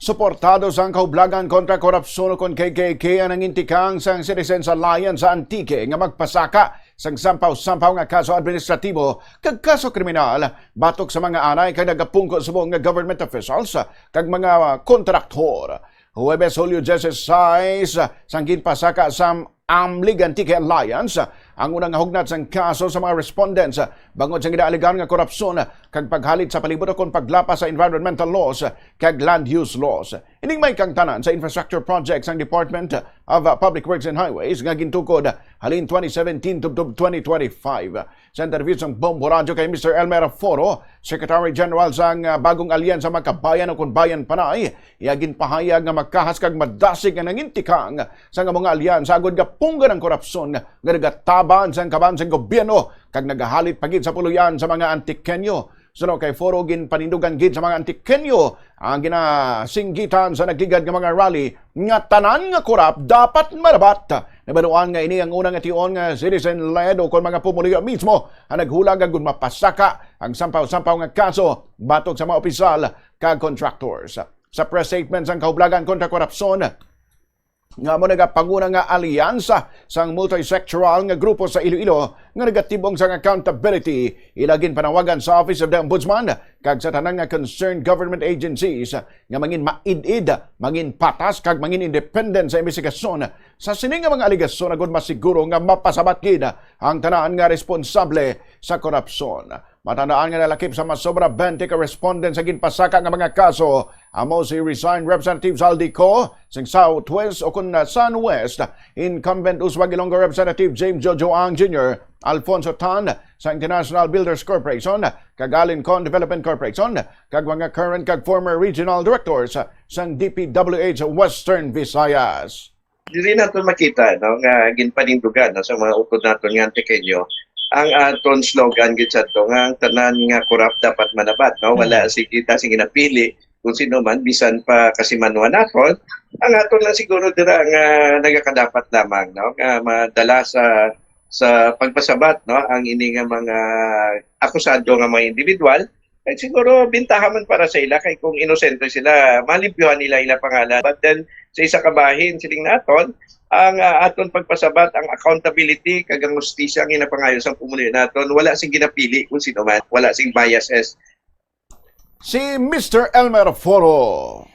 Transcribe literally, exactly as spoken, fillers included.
Suportado sang Kahublagan kontra Korupsyon, kon K K K, ang nangintikang sang Citizens Alliance sa Antique nga magpasaka sang sampaw-sampaw nga kaso administratibo kag kaso kriminal batok sa mga anay kag nagapungko subong nga government officials kag mga kontraktor. Huwebes, Hulyo dieciséis, sang ginpasaka sang Amlig Antique Alliance ang unang hugnat sang kaso sa mga respondents bangod sa ginaalegar nga korupsyon kag paghalit sa palibot ukon paglapas sa environmental laws kag land use laws. Ining may kaangtanan sa infrastructure projects sang Department of Public Works and Highways nga gintukod halin twenty seventeen tubtob twenty twenty-five. Sa interview sang Bombo Radyo kay Mister Elmer Foro, Secretary General sang, ah, bagong alyansa Makabayan ukon Bayan Panay, iya ginpahayag nga makahas kag madasig nga nangintikang sang amo nga alyansa agod nga punggan ang korupsyon nga nagataban sang kaban sang gobyerno kag nagahalit pa gid sa puloy-an sa mga Antiqueño. Suno kay Foro, ginpanindugan gid sa mga Antiqueño ang ginasinggitan sa nagligad nga mga rally nga tanan nga korap dapat marabat. Nabaluan nga ini ang una nga tion nga citizen-led ukon mga pumuluyo mismo ang naghulag agud mapasaka ang sampaw-sampaw nga kaso batok sa mga opisyal kag contractors. Sa press statement sang Kahublagan kontra Korupsyon, nga amo nagapanguna nga alyansa sang multisectoral nga grupo sa Iloilo nga nagatibong sang accountability, ila ginpanawagan sa Office of the Ombudsman kag sa tanan nga concerned government agencies nga mangin maid-id, mangin patas kag mangin independent sa imbestigasyon sa sini nga mga alegasyon agud masiguro nga mapasabat gid ang tanan nga responsable sa korupsyon. Matandaan nga nalakip sa masobra twenty ka respondents sa ginpasaka nga mga kaso amo si resigned Representative Zaldy Co sang Southwest ukon Sunwest, incumbent Uswag Ilonggo Representative James Jojo Ang Junior, Alfonso Tan sa International Builders Corporation kag Alincon Development Corporation, kag mga current kag former regional directors sang D P W H Western Visayas. Diri naton makita, no, nga ginpanindugan, no, sa mga utod naton nga Antiqueño ang aton slogan gid sadto nga ang tanan nga korap dapat manabat, no? Wala Mm. sing kita sing ginapili kung sino man, bisan pa kasimanwa naton. Ang aton lang siguro dira nga nagakadapat lamang, no, nga madala sa sa pagpasabat, no, ang ini nga mga akusado nga mga individual, kay siguro bintaha man para sa ila, kay kung inosente sila, malimpyuhan nila ila pangalan. But then, sa isa ka bahin, siling naton, ang, ah, aton pagpasabat, ang accountability kag ang hustisya nga ginapangayo sang pumuluyo naton, wala sing ginapili kung sino man, wala sing biases. Si Mister Elmer Foro.